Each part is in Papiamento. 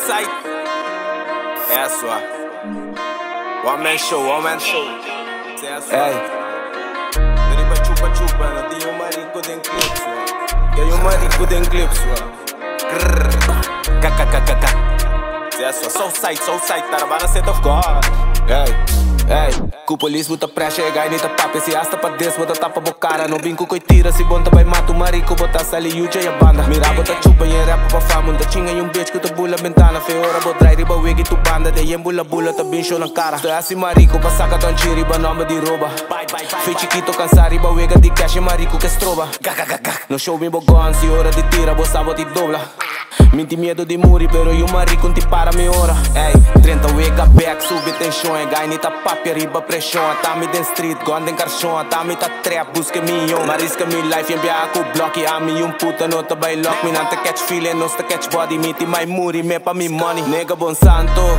Southside. Eso. One man show, one man show. Hey. Riba chupa chupa, no tin un marico den clips, wa. Que un marico den clips, wa. K K K K K. Eso, Southside, Southside, Tarabana set of God. Hey, hey, ku polis bo ta pressure, e guy ni ta papia. Si hasta pa des, bo ta tapa bo cara. No bin ku koi tira, si bon ta bai mata un marico, bo ta sali yuja ya banda. Mira bo ta chupa e rap pa fama, ta chinga un bitch ku ta bula ventana. Fe ora bo drai riba wigi tu banda, de yen bula bula ta bin show na cara. Estoy así marico, pa saca ton chiri, ba nombre di roba. Fe chiquito cansa riba wega di cash e marico que stroba. No show mi bo gun, si ora di tira, bo sabo ti dobla. Minti miedo di muri, pero io marico ti para mi ora. Ey, 30 wega back, subi tension, e guy ni ta papia riba pressão. Tami den street, gun den carchão, tami ta trap, busca milhão. Marisca mi life, envia ku block, a mi um puta no ta by lock. Mi nanta catch feeling, no sta catch body, mi ti mai muri, me pa mi money. Nigga bon santo.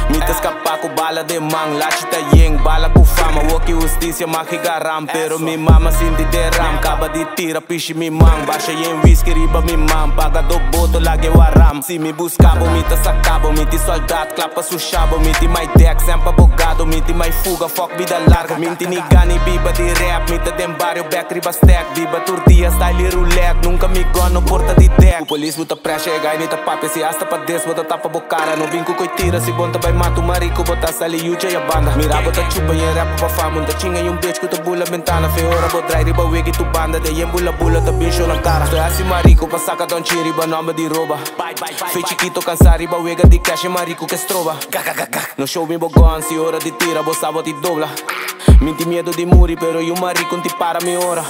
Mi ta escapa ku bala de man, lachi ta yen, bala ku fama. Woki justicia, magica ram, pero mi mama sinti de ram. Kaba di tira, pishi mi man, basha yen whisky riba mi man. Paga do boto, lage waram. Si mi buscabo, mi ta sacabo, mi ti soldat, klapa su chabo. Mi ti mai deck, sempre abogado, mi ti mai fuga, fuck vida larga. Minti ni gani, biba di rap, mi ta den barrio, back riba stack. Biba tur dia, style roulette, nunca mi gun, no porta di deck. O polis bo ta pressure, e guy ni ta papia, si hasta pa des, bo ta tapa bo cara. No bin ku koi tira, si bon ta bai mata un marico, bo ta sali yuja ya banda. Mira bo ta chupa e rap pa fama, ta chinga un bitch ku ta bula ventana. Fe ora bo drai riba wigi tu banda, de yen bula bula ta bin show na cara. Estoy así marico, pa saca don chiri, ba nombre di roba. Fe chiquito cansa riba wega di cash e marico que stroba. No show mi bo gun, si ora di tira, bo sabo ti dobla. Minti miedo di muri, pero io marico ti para mi ora.